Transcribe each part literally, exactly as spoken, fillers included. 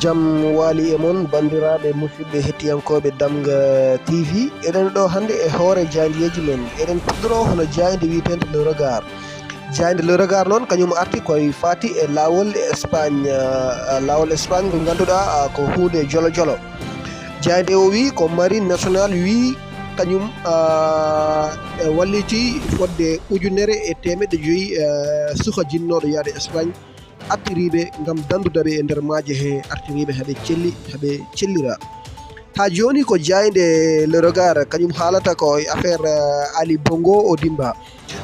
Jam waali e mon, banndiraaɓe, musidɓe, hettiyankooɓe Damga T V. Eɗen ɗo hannde e hoore jaayndeeji men. Eɗen puɗɗoroo hono jaaynde wiyeteende Le Regard. Jaaynde Le Regard noon, kañum arti koye faati e laawol Espagne, ah, laawol Espagne ngo ngannduɗaa, ah, ko huunde jolo jolo. Jaaynde o wii ko Marine Nationale wii kañum, ah, e walliti fodde ujunere e teemeɗɗe joyi, ah, suka jinnooɗo yaade Espagne, artiriiɓe ngam danndude ɓe e nder maaje he, artiriiɓe haɓe celli, haɓe cellira. Haa jooni ko jaaynde Le Regard, kañum haalata ko e affaire, eh, Ali Bongo Ondimba.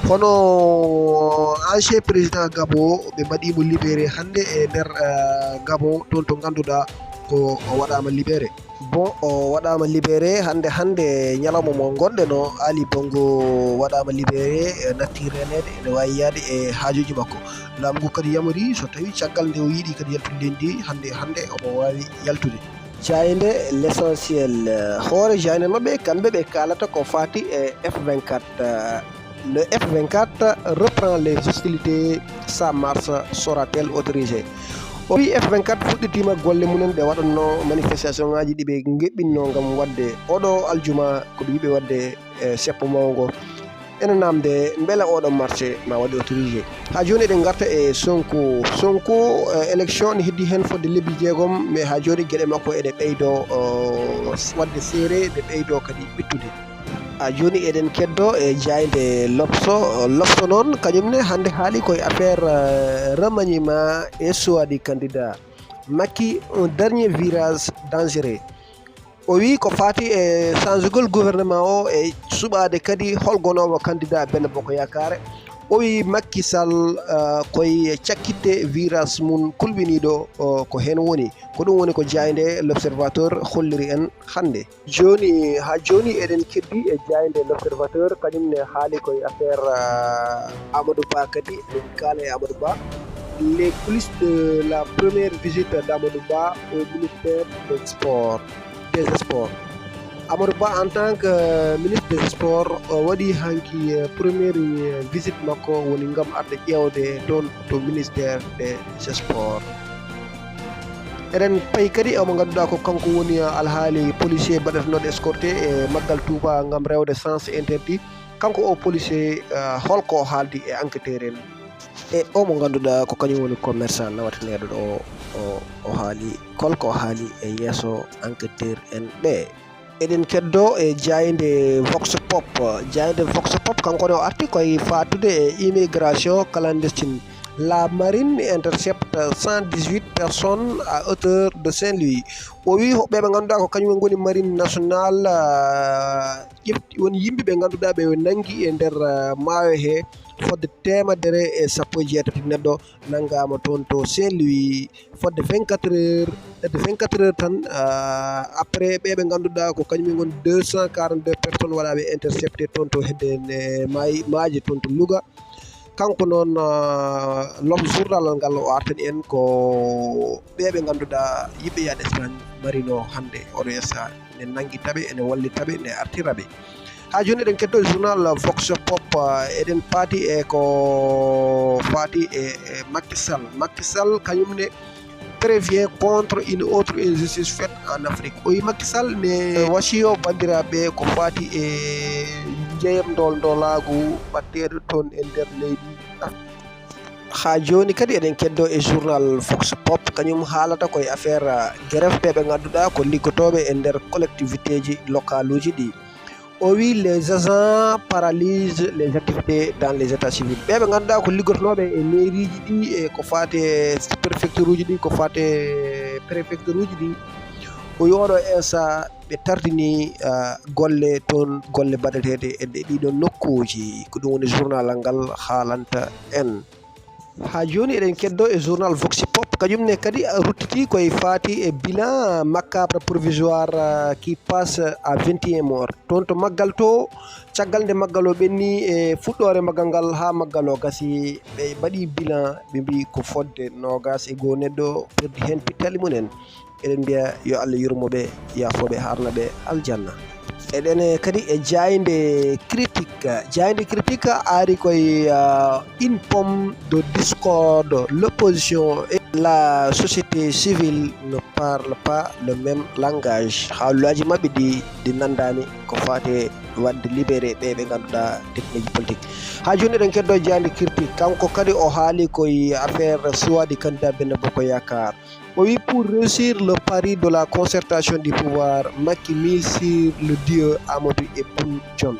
Hono ancien président Gabon, ɓe mbaɗii mo libéré hannde e nder, eh, Gabon, toon to ngannduɗaa ko o waɗaama libéré. Bon, o waɗaama libéré hannde, hannde ñalawma mo ngonɗen o, Ali Bongo waɗaama libéré, eh, natti reeneede, ene waawi yahde e haajuuji makko. Laamu ngu kadi yamori, so tawii caggal nde o yiɗi kadi yaltude leydi ndi, hannde, hannde omo waawi yaltude. Jaaynde L'Essentiel, eh, hoore jaaynde maɓɓe, kamɓe ɓe kaalata ko faati e F vingt-quatre, eh, le F vingt-quatre reprend les hostilités, sa marche sera-t-elle autorisée? O wii F vingt-quatre fuɗɗitiima golle mumen, ɓe waɗatno manifestation ŋaaji ɗi ɓe ngeɓɓinno ngam waɗde oɗo aljuma, ko ɓe yiɗi waɗde, eh, seppo mawngo. Ene naamnde, mbela oɗo marche ma waɗe autorisé? Haa jooni eɗen ngarta e Sonko. Sonko, eh, élection ne heddi heen fodde lebbi jeegom, mais haa jooni geɗe makko ene ɓeydo, oh, waɗde seere, ene ɓeydo kadi ɓittude. Haa jooni eɗen keddo e jaaynde Lobso. Lobso noon, kañum ne hannde haali koye affaire, eh, remaniement e choix du candidat. Macky, un dernier virage dangereux. O wii ko faati e channgegol gouvernement o e suɓaade kadi hol gonoowo candidat Benno Bokk Yaakaar. O wii Macky Sall, eh, koye cakkitte virage mum kulɓiniiɗo, o, ko heen woni. Ko ɗum woni ko jaaynde L'Observateur holliri en hannde. Jooni, haa jooni eɗen keddi e jaaynde L'Observateur, kañum ne haali koye affaire, eh, Amadou Ba kadi, eɗen kaala e Amadou Ba. Les coulisses de la première visite d'Amadou Ba au ministère des Sports. Des Sports. Amadou Ba, en tant que ministre des Sports, o waɗi hanki, eh, première, eh, visite makko, woni ngam arde ƴeewde toon to ministère des Sports. Eɗen payi kadi omo ngannduɗaa ko kanko woni, eh, alhaali policier baɗatenooɗo escorté e maggal Touba ngam rewde sens interdit. Kanko o policier, eh, holko o haaldi e enquêteur en? E o mo ngannduɗaa ko kañum woni commerçant nawateneeɗo ɗo, o, o haali, holko o haali e yeeso enquêteur en ɓe? Eɗen keddo e jaaynde Vox Pop. Jaaynde Vox Pop, kanko ne o arti koye faatude e immigration clandestine. La marine intercepte cent dix-huit personnes à hauteur de Saint-Louis. O wii ɓe ɓe ngannduɗaa ko kañum en ngoni marine nationale, ah, ƴefti, woni yimɓe ɓe ngannduɗaa ɓe nanngi e nder, ah, maayo he fodde teemedere e sappo e jeetati neɗɗo nanngaama toon to Saint-Louis fodde vingt-quatre heures, fodde vingt-quatre heures tan, ah, après ɓe ɓe ngannduɗaa ko kañum en ngoni deux cent quarante-deux personnes waɗaaɓe intercepté toon to hedde ne maayi, maaje toon to Louga. Kanko noon, ah, lom journal ngal o artani en ko ɓe ɓe ngannduɗaa yimɓe yaade Espagne marino hannde oɗo yesa ne nanngi taɓe, ene walli taɓe, ne artira ɓe. Haa jooni eɗen keddo journal Vox Pop, ah, eɗen paati e ko faati e, e Macky Sall. Macky Sall kañum ne prévient contre une autre injustice faite en Afrique. O wi Macky Sall ne wasiyo banndiraaɓe ko faati e njeyam ndol ndolaagu ɓatteeɗo toon e nder leydi Afrique. Haa jooni kadi eɗen keddo e journal Vox Pop, kañum haalata koye affaire, ah, grève ɓe ɓe ngannduɗaa ko liggotooɓe e nder collectivitéji localuuji ɗi. O wi les agents paralysent les activités dans les états civils. Ɓe ɓe ngannduɗaa ko liggotonooɓe e mairieji ɗi e ko faati e préfectureji ɗi, ko faati e préfectureji ɗi. O wi oɗo instant ɓe tardini, ah, golle toon, golle baɗeteeɗe e ɗe, ɗiɗo nokkuuji. Ko ɗum woni journal ngal haalanta en. Haa jooni eɗen keddo e journal Vox Pop, kañum ne kadi ruttiti koye faati e bilan macabre provisoire, ah, qui passe à vingt et un morts. Toon to maggal to, caggal nde maggal o ɓenni e fuɗɗoore maggal ngal haa maggal o gasi, ɓe mbaɗi bilan, ɓe mbi ko fodde noogas e goo neɗɗo perdi heen pittali mumen. Eɗen mbiya yo Allah yurmo ɓe, yaafo ɓe, haarna ɓe aljanna. Eɗen kadi e jaaynde Critique. Jaaynde Critique ari koye, ah, une pomme de discorde, l'opposition et La société civile ne parle pas le même langage. Haalaaji maɓɓe ɗi, ɗi nanndaani ko faati e waɗde libéré ɓe ɓe ngannduɗaa tekneeji politique. Haa jooni eɗen keddoo jaaynde Critique. Kanko kadi o haali ko e affaire choix du candidat Benno Bokk Yaakaar. O wi, pour réussir le pari de la concertation du pouvoir, Macky mise sur le duo Amadou et Boun Dionne.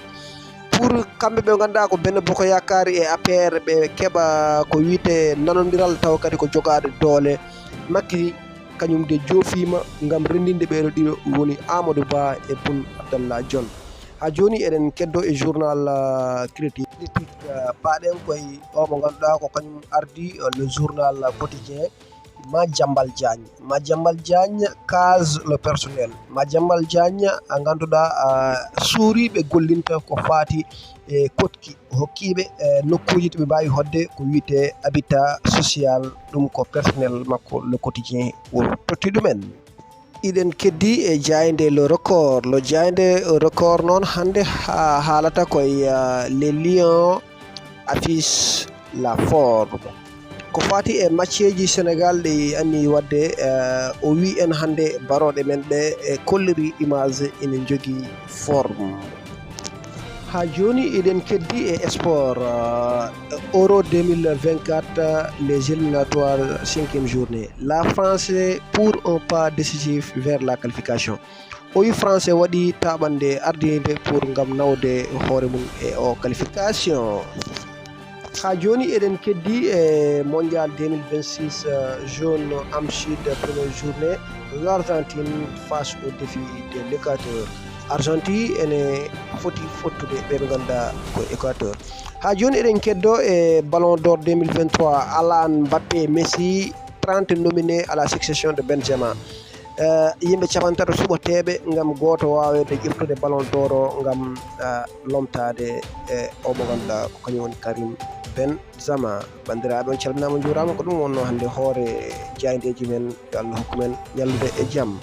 Pour kamɓe ɓe ngannduɗaa ko Benno Bokk Yaakaar e A P R, ɓe keɓa ko wiyetee nanondiral tawa kadi ko jogaade doole, Macky kañum de joofiima ngam renndinde ɓeeɗo ɗiɗo woni Amadou Ba e Boun Abdallah Dionne. Haa jooni eɗen keddoo e journal, ah, Critique. Critique, ah, paaɗen koye o mo ngannduɗaa ko kañum ardii, ah, le journal Quotidien, Madiambal Diagne. Madiambal Diagne case le personnel. Madiambal Diagne, a ngannduɗaa, ah, suuriiɓe gollinta ko faati e koɗki, hokkiiɓe, eh, nokkuuji to ɓe mbaawi hoɗde ko wiyetee habitat social, ɗum ko personnel makko Le Quotidien o totti ɗumen. Eɗen keddii e jaaynde Le Record. Le jaaynde Record noon hannde ha-, haalata koye, ah, les Lions affichent la forme. Ko faati e matcheeji Senegaal ɗi anniyi waɗde, eh, o wi en hannde barooɗe men ɗe e kollirii image ina njogii forme. Haa jooni eɗen keddii e sport, eh, Euro deux mille vingt-quatre, eh, les éliminatoires, cinquième journée. La France pour un pas décisif vers la qualification. O wi France waɗi taaɓannde ardiinde pour ngam nawde hoore mum e o qualification. Haa jooni eɗen keddii e Mondial deux mille vingt-six, eh, jaune Hamsik, première journée, l'Argentine face au défi de l'Équateur. Argentine ene foti fottude ɓe ɓe ngannduɗaa ko Équateur. Haa jooni eɗen keddoo e Ballon d'Or deux mille vingt-trois, Alan Mbappé, Messi, trente nominés à la succession de Benzema. Eh, yimɓe cappantato suɓoteeɓe ngam gooto waawede ƴeftude Ballon d'Or o ngam, eh, lomtaade, eh, o mo ngannduɗaa ko kañum woni Karim Benzema. Banndiraaɓe, on calminaama, on njuuraama. Ko ɗum wonnoo hannde hoore jaayndeeji men. Yo Allah hokku men ñallude e jam.